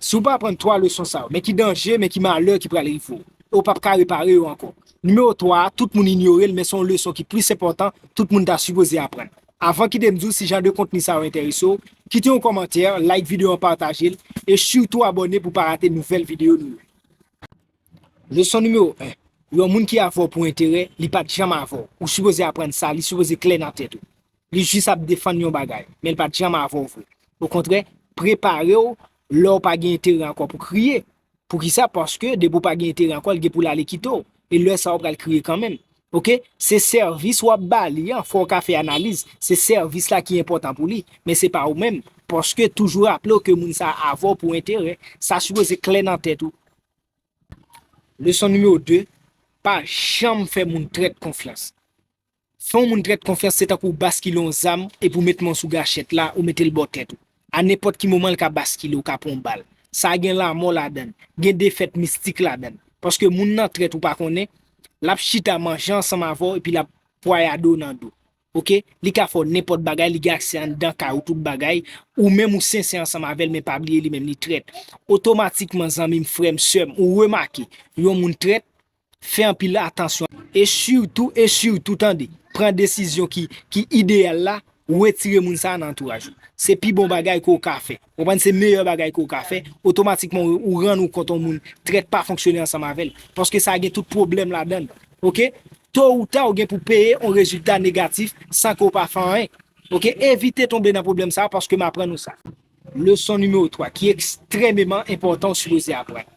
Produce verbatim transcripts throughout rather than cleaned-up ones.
Si w pa aprann twa leson sa yo, men ki danje, men ki malè ki pral rive w. E w p ap ka repare yo ankò. Nimewo twa a, tout moun inyore l, men se yon leson ki plis enpòtan, tout moun ta sipoze aprann. Avan kite m di w si jan de kontni sa yo enterese w, kite yon kòmantè, like videyo an, pataje l, e sitou abòne pou w pa rate nouvèl videyo nou yo. Leson nimewo en. Yon moun ki avè w pou enterè, li pa t janm avè w. Ou sipoze aprann sa, li sipoze klè nan tèt ou. Li jis ap defann yon bagay, men li pa t janm avè w vre. Okontrè, prepare w lè w pa gen enterè ankò pou kriye. Poukisa? Paske depi w pa gen enterè ankò, li gen pou l ale kite w. E lè sa a, w pral kriye kanmenm. Oke? Se sèvis w ap ba li an, fò w ka fè analiz. Se sèvis la ki enpòtan pou li, men se pa ou menm. Paske toujou raple w ke moun sa a avè w pou enterè. Sa sipoze klè nan tèt ou. Leson nimewo de, pa janm fè moun trèt konfyans. Fè yon moun trèt konfyans, se tankou w baskile yon zam epi w met men w sou gachèt la, ou mete l bò tèt ou. A nenpòt ki moman, l ka baskile, ou ka pran yon bal. Sa gen lanmò ladan l, gen defèt mistik ladan l. Paske moun nan trèt ou pa konnen, l ap chita manje ansanm avè w epi l ap pwayade w nan do. Oke? Li ka fè w nenpòt bagay, li gen aksè anndan kay ou, tout bagay. Ou menm ou sensè ansanm avè l, men pa bliye li menm li trèt. Otomatikman, zanmi m, frè m, sè m, ou remake yon moun trèt, fè anpil atansyon. E sitou, e sitou, tande, pran desizyon ki, ki ideyal la, retire moun sa a nan antouraj ou. Se pi bon bagay ke w ka fè. Ou konprann? Se meyè bagay ke w ka fè. Otomatikman, ou, ou rann ou kont yon moun trèt pa fonksyone ansanm avè l. Paske sa gen tout pwoblèm ladan l. Oke? To ou ta, ou gen pou peye yon rezilta negatif san ke w pa fè anyen. Oke? Evite tonbe nan pwoblèm sa a paske m aprann ou sa. Leson nimewo twa, ki ekstrèmeman enpòtan, ou sipoze aprann.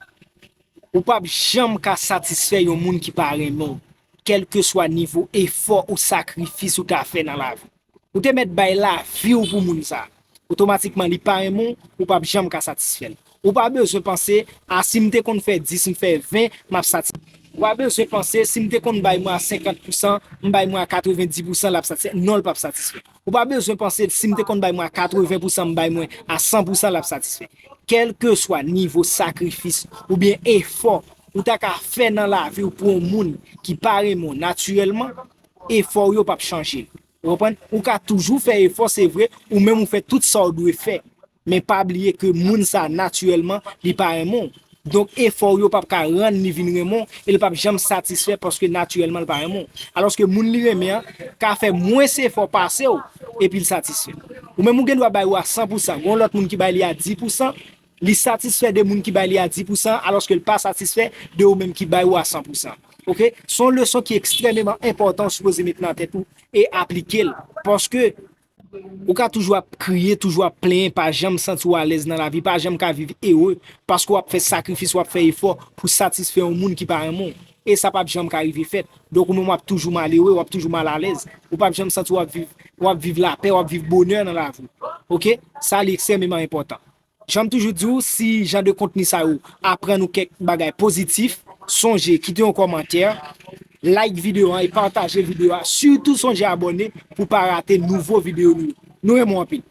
Ou p ap janm ka satisfè yon moun ki pa renmen w, kèlkeswa nivo efò ou sakrifis ou ta fè nan lavi. Ou te mèt bay lavi w pou moun sa a. Otomatikman, li pa renmen w, ou p ap janm ka satisfè l. Ou pa bezwen panse, a si m te konn fè dis, m fè ven, m ap satisfè. Ou pa bezwen panse, si m te konn bay mwen a senkant pousan, m bay mwen a katrevenndis pousan, l ap satisfè. Non, l p ap satisfè. Ou pa bezwen panse, si m te konn bay mwen a katreven pousan, m bay mwen a san pousan, l ap satisfè. Kèlkeswa nivo sakrifis oubyen efò ou ta ka fè nan lavi w pou yon moun ki pa renmen w natirèlman, efò w yo p ap chanje. Ou konprann? Ou ka toujou fè efò, se vre, ou menm ou fè tout sa w dwe fè. Men pa bliye ke moun sa a, natirèlman, li pa renmen w. Donk, efò w yo p ap ka rann li vin renmen w, e l p ap janm satisfè paske natirèlman, l pa renmen w. Alòske moun li renmen an ka fè mwens efò pase w, epi l satisfè. Ou menm ou gen dwa bay ou a san pousan, gen yon lòt moun ki bay li a dis pousan, li satisfè de moun ki bay li a dis pousan, alòske l pa satisfè de ou menm ki bay ou a san pousan. Oke? Se yon leson ki ekstrèmeman enpòtan, ou sipoze met nan tèt ou e aplike l. Paske ou ka toujou ap kriye, toujou ap plenyen, pa janm santi w alèz nan lavi, pa janm ka viv ere, paske w ap fè sakrifis, w ap fè efò pou satisfè yon moun ki pa renmen w. E sa p ap janm ka rive fèt. Donk, ou menm w ap toujou malere, w ap toujou malalèz. Ou p ap janm santi w ap viv, w ap viv lapè, w ap viv bonè nan lavi w. Oke? Sa, li ekstrèmeman enpòtan. Jan m toujou di w, si jan de kontni sa yo aprann ou kèk bagay pozitif, sonje kite yon kòmantè, like videyo an e pataje videyo a. Sitou sonje abòne pou w pa rate nouvo videyo nou yo. Nou renmen w anpil.